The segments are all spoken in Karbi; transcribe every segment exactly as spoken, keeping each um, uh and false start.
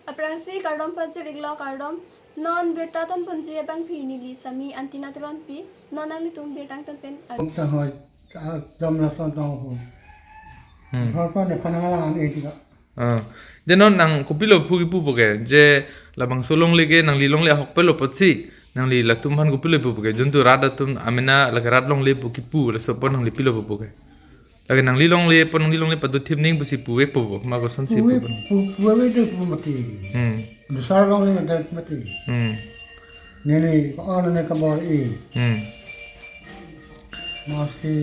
Aphrangsi kardom pajir-iklo, kardom. Non birta thanponji abangpi neli Sami Antina Teronpi. Non nanglitum birta than pen ar- Kung ta hoi, ta dam lason tong ho. Hmm. Hor pa ne phanang lang an e tika. Ah. Je non nang kopilo pu kipupo ke? Je labangso longle ke nangli longle ahok pelo apotsi nangli latum aphan kopilo pupo ke? Juntu rat atum amena lake rat longle pu kipu, laso apot nangli pilo pupo ke? Lake nangli longle apot, nangli longle pado thip ning pusi puve pupo, ma kosonsi Puve pupo? pu-, puve de pu mati. Hmm. Dusra longle de mati. Hmm. Neli ko-an ne kabor-i. Hmm. Maski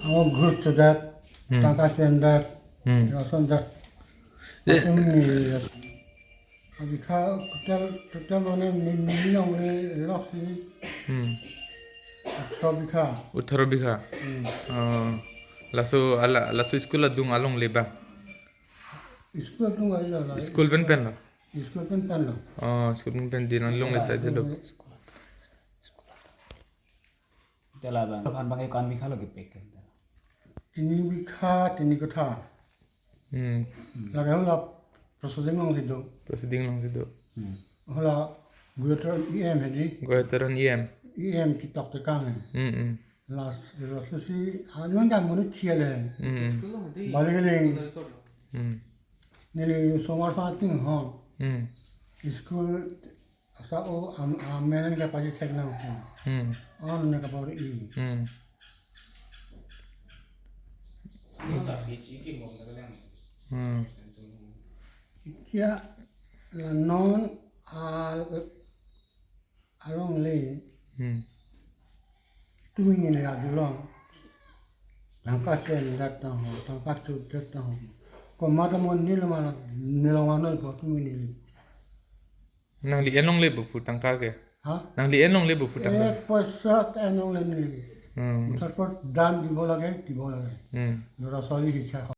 ang ghut sedat, Hmm. tangka sendat, Hmm. lason dat. Eh. Atum ni, abikha total, total mane ni, ni longle loksi Hmm. atharo bikha. Atharo bikha. Hmm. Oh. Laso ala, laso school adung alongle abang? School adung ala la. School pen pen lo? School pen pen lo. Oh, school pen pen di nang longle Ala, side lo. Te labang. Aphan bang ko-an bikha lo kepek ke? Tini bikha, tini kotha. Hmm. Lake hala proceeding alongsi do. Proceeding alongsi do. Hmm. Hala Gujarat E M hedi. Gujarat E M. E M kitok tekang he. Hmm, hmm. Las, las si, anong jam muni thiale. Hmm. Balik leng. Hmm. Neli somar pa ting hon. Hmm. School Asa o am, am menen ke paji thek nang ho. Hmm. An ne kabor-i. Hmm. Hmm. Kia la non al, alongle. Hmm. Tumi neli la dulong. Tangka sendat nang ho, tangka tudet nang ho. Komat mo nilo mana, nilo mana po tumi neli. Nangli en longle pu tangka ke? Ha? Nangli en longle pu tangka? Ek poisa ta en longle neli. Hmm. Muthot dan dibo lage, dibo lage. Hmm. Lora soli hicha.